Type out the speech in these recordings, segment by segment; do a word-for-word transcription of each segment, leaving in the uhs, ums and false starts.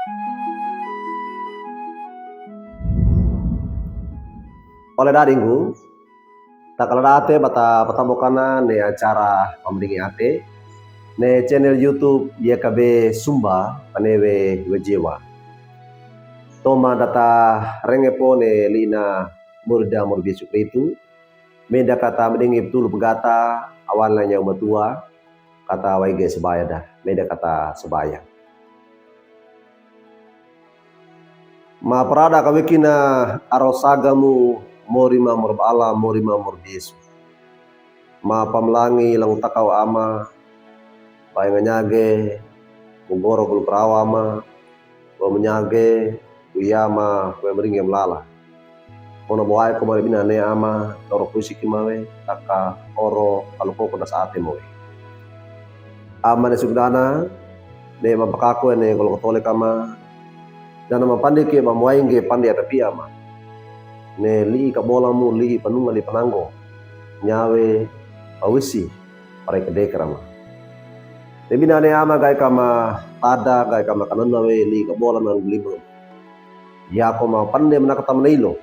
Ole dadinggu, takala date bata patambokan ne acara Pamedingi Ate ne channel YouTube Y K B Sumba, pane we wejewa. Toma data renge po ne li'na murida murbi sukritu, meda kata medingi ptulu pegata awalna nyaw matua, kata waige sabaya da, meda kata sabaya. Ma parada kawekina arosaga mu, morima murba Allah, morima murbi Yesu. Ma pamlangi langtaka wa Ama, bae nganyage, mugoro gulu perawa Ama, wa manyage, uyama, wa meringe melala. Mono bawae ko mare bina ne Ama, toro kusiki mawe, taka oro, kaloko ko dasa ate mawe. Ama ne sugdana, ne mapakako ne golo kotole kama, dana mapande ke ba mwainge pande atapia Ama. Ne li'i kabola mu, li'i panunga, li'i pananggo. Nyawe, pawisi, parai kedekera Ama. Ne bina ne Ama gae kama tada, gae kama kanana we, li'i kabola nang lima. Yako mapande manaka tamana ilo.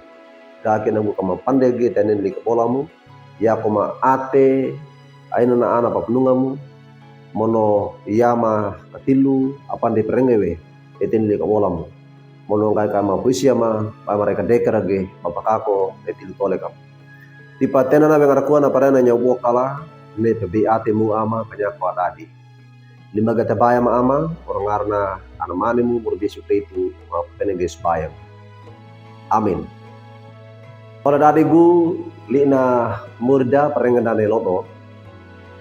Gake nanggu kama pande ge tenen li'i kabola mu. Yako ma ate, aina na ana papanunga mu. Mono yama katilu, apande perenge we, eten li'i kabola mu. Mono gae kama puisi Ama, ba marai kedekera ge, mapakako, etilu tole kama. Tipa tena na wengarakua na parana nyaw bokala, ne pebi ate mu Ama, kanyako adadi. Lima gata baya ma Ama, orongarna ana mane mu, murbi sukritu, ma penenge sabaya. Amin. Ole dadinggu, li'na murida parengedane lodo.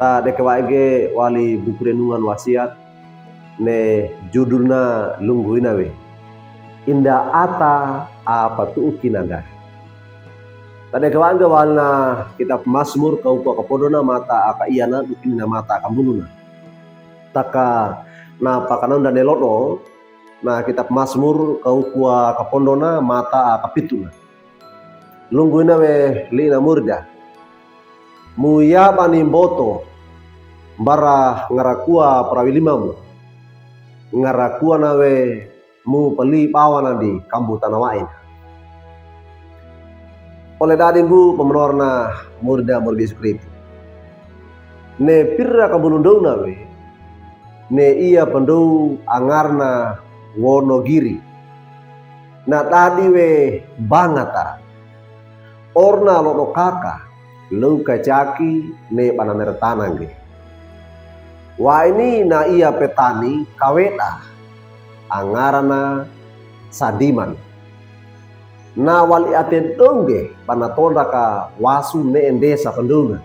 Ta deke waige wali buku renungan wasiat, ne judulna Lungguina we. Inda ata apa tu'u kinanda. Ta deke waige walina kitab Masmur kaukua kapondona mata aka iyana, dukina mata aka mbuluna. Taka na pakananda ne lodo, na kitab Masmur kaukua kapondona mata aka pituna. Lungguina we li'na murida. Mu yabani mboto, mbara ngarakua parawi lima mu. Ngarakua na we mu pali bawana di kambu tana wain. Ole dadinggu pamenorna murida murbi sukritu. Ne pira kabulundouna we, ne iya pandow angarna Wonogiri. Na dadi we bangata. Orna lodo kaka, low kachaki ne bana meretanangge. Waini na iya petani kaweda, angarana Sadiman. Na wali ate dongge bana tondaka wasu ne endesa pandowna.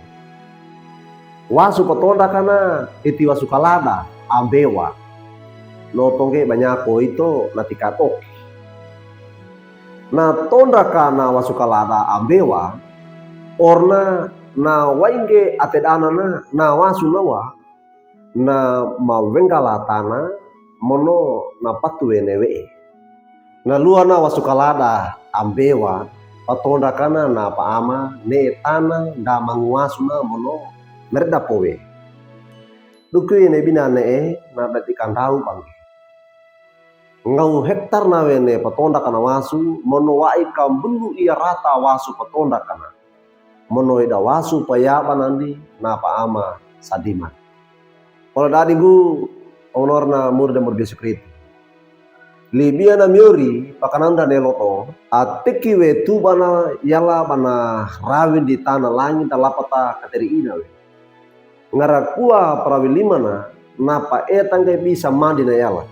Wasu patondakana eti wasu kalada ambewa. No tongge banyako ito na tikatoki. Na tondakana wasu kalada ambewa, orna na wainge ate danana na wasu nawa, na mawengala tana, mono na patuwe ne we'e. Na luwana wasu kalada ambewa, patondakana na paama, ne tana nda manguwasuna mono mereda powe. Dukuwi ne bina ne'e, na dadi kandaw bangge. Ngaw hektar na we ne patondakana wasu, mono wa'i kambulu iya rata wasu patondakana. Mono ida wasu payabanandi na paama Sadiman. Ole dadinggu, onorna murida murbi sukritu. Libiana miyori pakananda ne lodo, ateki we tubana yala bana rawindi tana langit da lapata kateri'ina we. Ngarakua parawi limana, na paetangge bisa mandi na yala.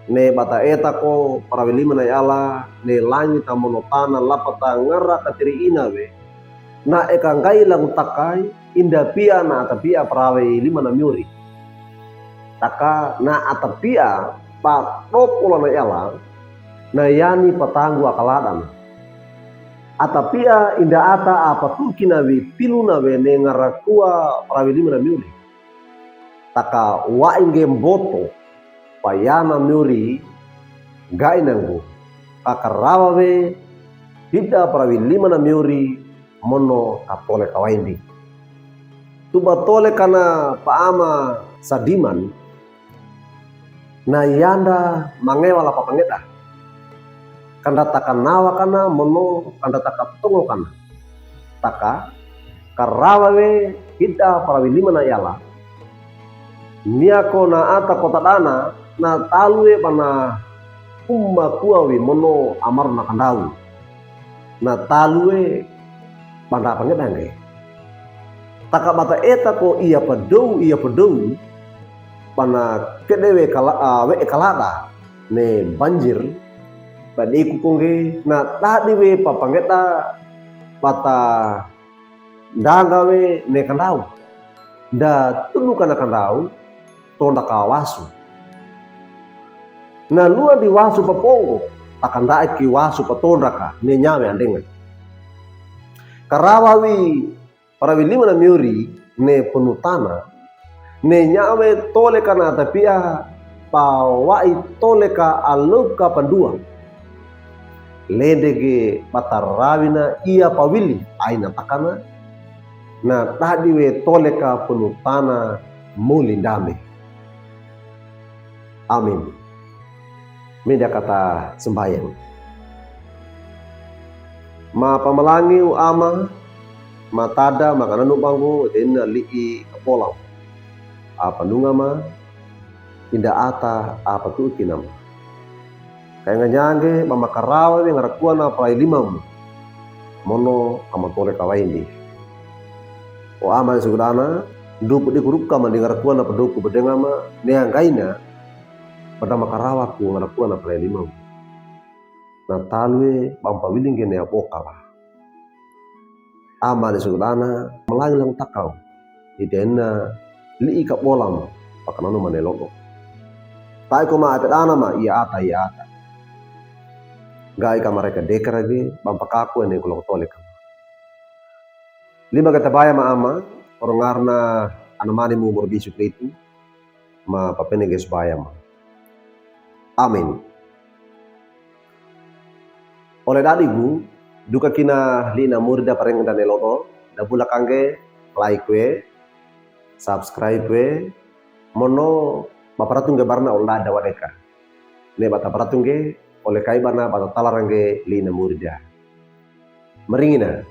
Ne bata etako parawi limana yala, ne langit da mono tana lapata ngara kateri'ina we. Na eka nggai langtaka'i, inda pia na atapia parawi limana miyori. Taka na atapia patokolana yala, na yani patanggu akaladana. Atapia inda ata apa tu'u kina wi tiluna we ne ngarakua parawi limana miyori. Taka wainge mboto, payana miyori, nggai nanggu. Kakarawa we, hida parawi limana miyori, mono katole kawaindi. Tuba tole kana paama Sadiman, Na yanda mangewa la papange'da. Kanda takanawa kana mono kanda takatongo kana. Taka, karawa we hidda parawilima na iyala. Niya ko na ata kotadana, na talu we bana umma kuwa wi mono amaro na kandawi. Na talu we banda pange'da ngge. Taka bata eta ko iya padow, iya padow, bana kede we kala, ah, we kalada, ne banjir, ba deku ko ngge, na dadi we papange'da, bata ndanga we ne kandaw. Da tudu kana kandaw, tonda ka wasu. Na luwa di wasu papongo, takanda'aki wasu patondaka, ne nyawe andenga. Karawa wi parawilima na miyori, ne penutana, ne nyawe tole kana tapiya, pawa'i tole ka alowka panduwa. Lende ge bata rawi na iya pawili, ai na takana, na dadi we tole ka penutana moli ndambe. Amin. Meda kata sembayang. Ma pamalangi o Ama, ma tada, ma kananu bangku, denna li'i kapolam. Apa nunga ma, inda ata apa tu'u kinama. Kainganyangge, ba makarawa we ngarakuwa na parawilima mu. Mono amatole kawaindi. O Ama ne sukudana, ndupu di kuruka ma di ngarakuwa na padoku bedenga ma, ne anggaina, bada makarawaku ngarakuwa na parawilima mu. Na talu we bang pawili ngge ne apoka ba. Ama ne sukudana, malangi lang takaw. Idenna, li'i kapolam, pakananu mane lodo. Ta'i ko ma ate dana ma, iya ata, iya ata. Ga'i ka mareka dekara ge, bang pakaku ene kulo tole ka. Lima kata baya ma Ama, orongarna anamani mu moro bisu kritu, ma papene ge subaya ma. Amin. Ole dadi gu, duka kina li'i na murida pareng dane lodo, da bula kangge, like we, subscribe we, mono, ma paratung ge barna ole dadi da wadeka. Ne bata paratung ge, ole kai bana bata talarangge li'i na murida. Maringina,